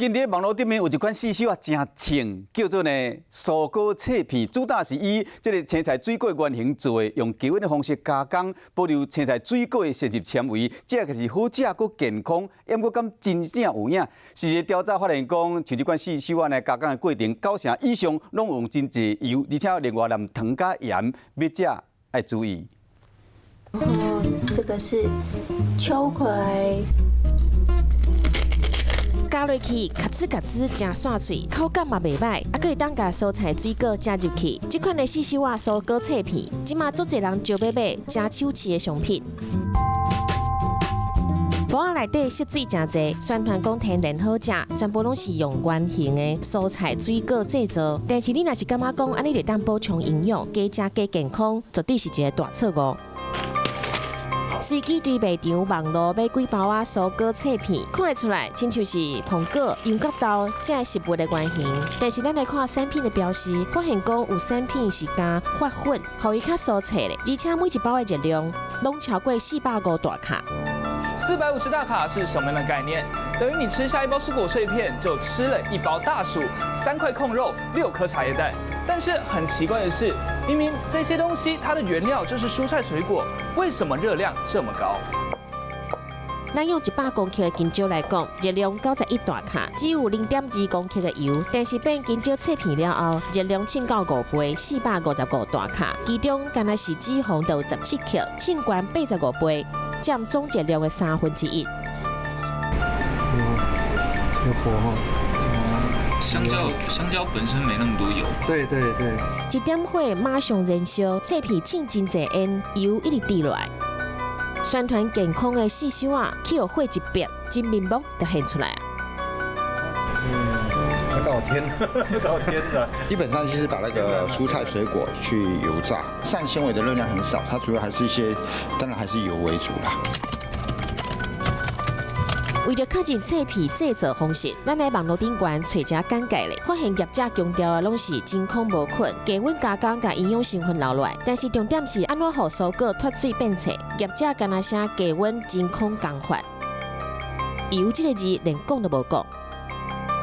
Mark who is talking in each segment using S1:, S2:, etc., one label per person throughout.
S1: 近日網路頂面有一款細小啊，誠衝，叫做呢蔬果脆片，主打是以這个青菜水果原型做的，用低溫的方式加工，保留青菜水果的膳食纖維，這个是好食閣健康，毋過敢真正有影？實際調查發現講，像這款細小啊呢加工的過程，九成以上攏用真濟油，而且另外含糖佮鹽，欲食愛注意。
S2: 然後這個是秋葵。
S3: 咬落去，咔吱咔吱，誠散喙，口感嘛袂䆀，啊，閣會當共蔬菜水果食入去。這款的細小仔蔬果脆片，這馬足濟人招欲買，誠搶市的商品。包仔內底縮水誠濟，宣傳講天然好食，全部攏是用原型的蔬菜水果製造。但是你若是感覺講按呢會當補充營養，加食加健康，絕對是一个大錯誤。隨機對賣場網路買幾包仔蔬果脆片，看會出來，親像是蘋果、羊角豆這个食物的原型。但是咱來看產品的標示，發現講有產品是加發粉，予伊較酥脆咧，而且每一包的熱量攏超過450大卡。
S4: 450大卡是什麼樣的概念？等於你吃下一包蔬果脆片，就吃了一包大薯、3塊控肉、6顆茶葉蛋。但是很奇怪的是，明明這些東西它的原料就是蔬菜水果，為什麼熱量這麼高？
S3: 咱用100公克的香蕉來講，熱量91大卡，只有0.2公克的油。但是變香蕉脆片了後，熱量衝到5倍，455大卡。其中干焦是脂肪就有17克，衝懸85倍，佔總熱量的1/3。
S5: 有火哈。
S4: 香蕉，香蕉本身沒那麼多油。
S5: 對對對。
S3: 一點火馬上燃燒，脆片衝真濟煙，油一直滴落來。宣傳健康的細小仔，去予火一逼，真面目就現出來啊！
S5: 嗯，搞天，搞天的。
S6: 基本上就是把那個蔬菜水果去油炸，膳纖維的熱量很少，它主要還是一些，當然還是油為主啦。
S3: 為著確認脆片製造方式，咱來網路頂懸揣遮簡介咧，發現業者強調的攏是真空無菌、低溫加工，共營養成分留落來。但是重點是按怎予蔬果脫水變脆？業者干焦寫低溫真空工法，油這个字連講都無講。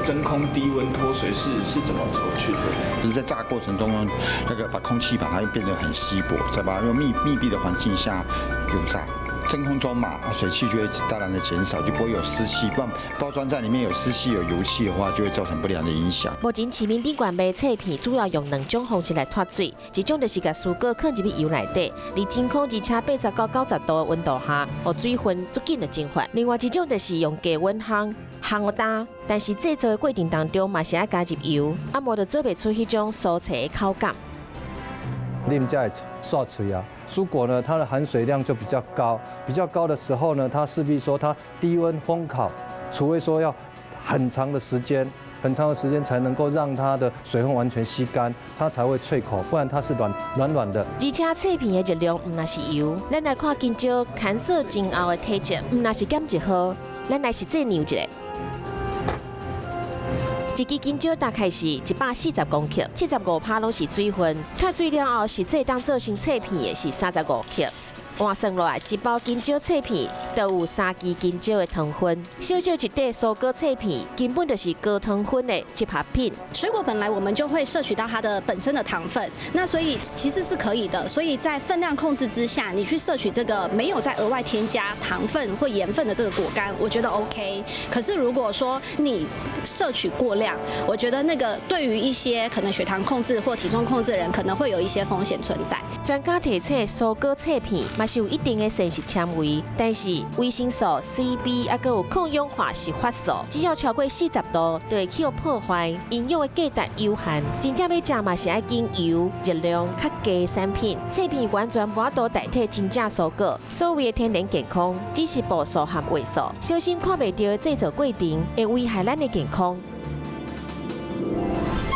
S4: 真空低溫脫水是怎麼做去的？
S6: 就是在炸過程中，那個把空氣把它變得很稀薄，再把它用密閉的環境下油炸。真空中嘛，水汽就會大量的減少，就不會有濕氣。不然包裝在裡面有濕氣、有油氣的話，就會造成不良的影響。
S3: 目前市面頂懸賣脆片，主要用兩種方式來脫水，一種就是共蔬果囥入去油內底，佇真空而且80到90度的溫度下，予水分足緊就蒸發。另外一種就是用低溫烘，烘予焦，但是製作的過程當中嘛是愛加入油，啊無就做袂出彼種酥脆的口感。
S5: 啉才會煞喙啊！蔬果呢，它的含水量就比較高，比較高的時候呢，它勢必說它低溫烘烤，除非說要很長的時間，很長的時間才能夠讓它的水分完全吸乾，它才會脆口，不然它是軟軟軟的。
S3: 而且脆片的熱量毋但是油，咱來看香蕉乾燥真後的體積，毋但是減一號，咱來實際量一下。一支香蕉大概是140公克，75趴攏是水分。脫水了後，實際當做成脆片的是35克。換算落來，一包香蕉脆片就有3支香蕉的糖分。小小一塊蔬果脆片，根本就是高糖分的集合品。
S7: 水果本來我們就會攝取到它的本身的糖分，那所以其實是可以的。所以在分量控制之下，你去攝取這個沒有再額外添加糖分或鹽分的這個果乾，我覺得 OK。可是如果說你攝取過量，我覺得那個對於一些可能血糖控制或體重控制的人，可能會有一些風險存在。
S3: 專家提醒，蔬果脆片嘛是有一定的膳食纖維，但是維生素 C、B 猶閣有抗氧化植發素，只要超過40度，就會去予破壞，營養的價值有限。真正欲食嘛是愛揀油熱量較低的產品，脆片完全無法度代替真正蔬果。所謂的天然健康，只是步數和話術，小心看袂著的製造過程會危害咱的健康。